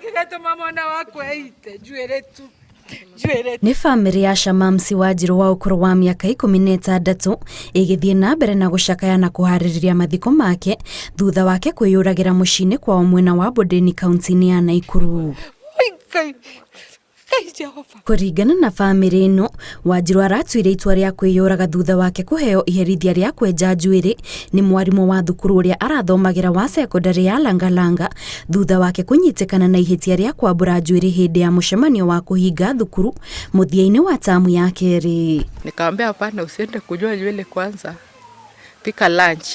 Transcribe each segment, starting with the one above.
Kĩgatũma mwana wakwa eite njuĩrĩ tu njuĩrĩ. Nĩ bamĩrĩ ya Shamamsi Wanjirũ wa ũkũrũ wa mĩaka 16 ĩgĩthiĩ na mbere na gũcakaya na kũharĩrĩria mathiko make thutha wake kwĩyũragĩra mũciĩ-inĩ kwao mwena wa Bondeni kaunti-inĩ ya Naikuru. Oi, Ngai, Ngai Jehova. Kũringana na bamĩrĩ ĩno, Wanjirũ aratuire itua rĩa kwĩyũraga thutha wake kũheo iherithia rĩa kwenja njuĩrĩ nĩ mwarimũ wa thukuru ũrĩa arathomagĩra wa sekondarĩ ya Langalanga thutha wake kũnyitĩkana na ihĩtia rĩa kwambũra njuĩrĩ hĩndĩ ya mũcemanio wa kũhinga thukuru mũthia-inĩ wa tamu ya kerĩ. Nikamwambia hapana, usiende kunyoa nywele kwanza, pika lunch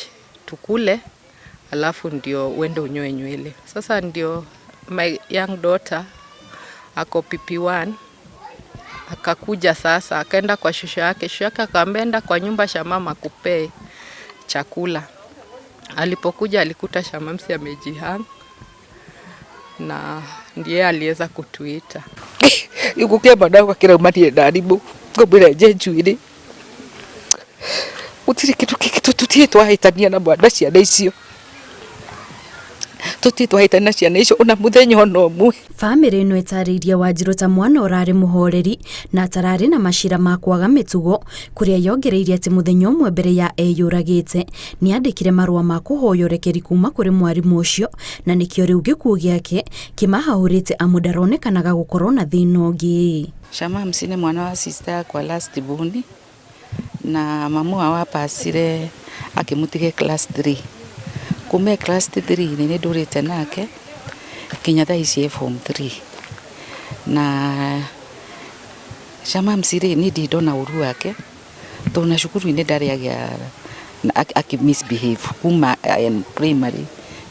tukule, alafu ndio uende unyoe nywele. Sasa ndio my young daughter ako PP1 akakuja sasa, akaenda kwa shosho yake. Shosho yake akamwambia enda kwa nyumba Shamam akupee chakula. Alipokuja alikuta Shamamsi amejihang na ndiye aliweza kutuita. Gũkĩa mwana wakwa kĩraumania na arimũ ngũmwĩra enje njuĩrĩ, gũtirĩ kĩndũ kĩngĩ, tũtirĩ twahĩtania na mwana ciana icio, tũtirĩ twahĩtania na ciana icio ona mũthenya ona ũmwe. Bamĩrĩ ĩno ĩtarĩirie Wanjirũ ta mwana ũrarĩ mũhoreri na atararĩ na macira ma kwaga mĩtugo, kũrĩa yongereire atĩ mũthenya ũmwe mbere ya eyũragĩte nĩandĩkire marũa ma kũhoya ũrekeri kuma kũrĩ mwarimũ ũcio, na nĩkĩo rĩu gĩkuũ gĩake kĩmahahũrĩte amu ndaronekanaga gũkorwo na thĩna ũngĩ. Shamamsi nĩ mwana wa sister yakwa last born, na mamu wao apacire akĩmũtige class 3. Kuma class 3 nĩ ndũrĩte nake nginya thaa ici e form 3. Na Shamamsi rĩ, niĩ ndirĩ ndona ũru wake tondũ na cukuru-inĩ ndarĩ agĩa akĩ misbehave kuma primary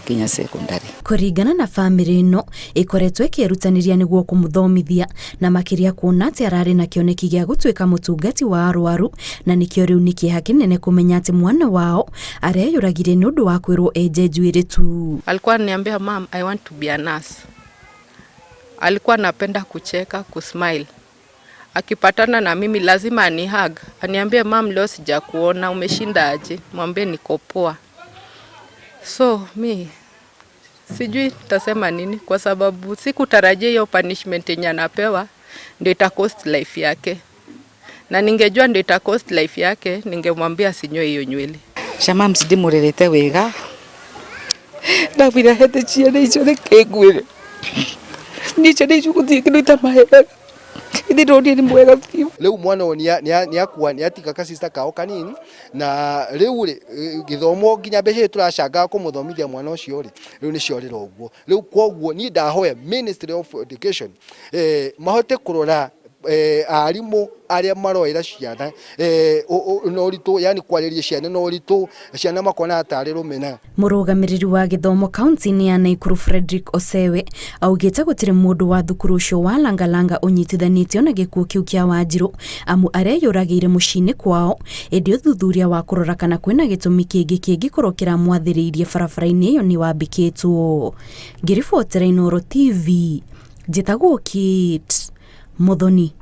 nginya secondary. Kũringana na bamĩrĩ ĩno, ĩkoretwo ĩkĩĩrutanĩria nĩguo kũmũthomithia na makĩria kuona atĩ ararĩ na kĩoneki gĩa gũtuĩka mũtungati wa arwaru, na nĩkĩo rĩu nĩ kĩeha kĩnene kũmenya atĩ mwana wao areyũragire nĩ ũndũ wa kwĩrwo enje njuĩrĩ tu. Alikuwa ananiambia, "Mom, I want to be a nurse." Alikuwa anapenda kucheka, kusmile. Akipatana na mimi lazima anihug, aniambie, "Mom, leo sijakuona, umeshinda aje?" Mwambie niko poa. So mi sijui nitasema nini kwa sababu sikutarajia hiyo punishment yenye anapewa ndio ita cost life yake, na ningejua ndio ita cost life yake ningemwambia asinyoe hiyo nywele. Shamamsi ndĩmũrerete wega. Ndamwĩra hete ciana icio, reke ngwĩre niĩ ciana icio gũtirĩ kĩndũ itamaheaga, ithe ndonire nĩ mwega biũ. Rĩu mwana ũyũ nĩakua, nĩatiga kasista kao kanini, na rĩu rĩ gĩthomo nginya mbeca iria tũracangaga kũmũthomithia mwana ũcio rĩ, rĩu nĩciorĩra ũguo. Rĩu koguo niĩ ndahoya Ministry of Education mahote kũrora arimũ arĩa maroera ciana na ũritũ, yani kwarĩria ciana na ũritũ, ciana makona tarĩ rũmena. Mũrũgamĩrĩri wa gĩthomo kaunti-inĩ ya Naikuru Frederick Osewe augĩte gũtirĩ mũndũ wa thukuru ũcio wa Langalanga ũnyitithanĩtio na gĩkuũ kĩu kĩa Wanjirũ amu areyũragĩire mũciĩ-inĩ kwao, ĩndĩ ũthuthuria wa kũrora kana kwĩna gĩtũmi kĩngĩ kĩngĩkorwo kĩramwathĩrĩirie barabara-inĩ ĩyo nĩ wambĩkĩtwo. Ngĩribotera Inooro TV, njĩtagwo Kate Muthoni.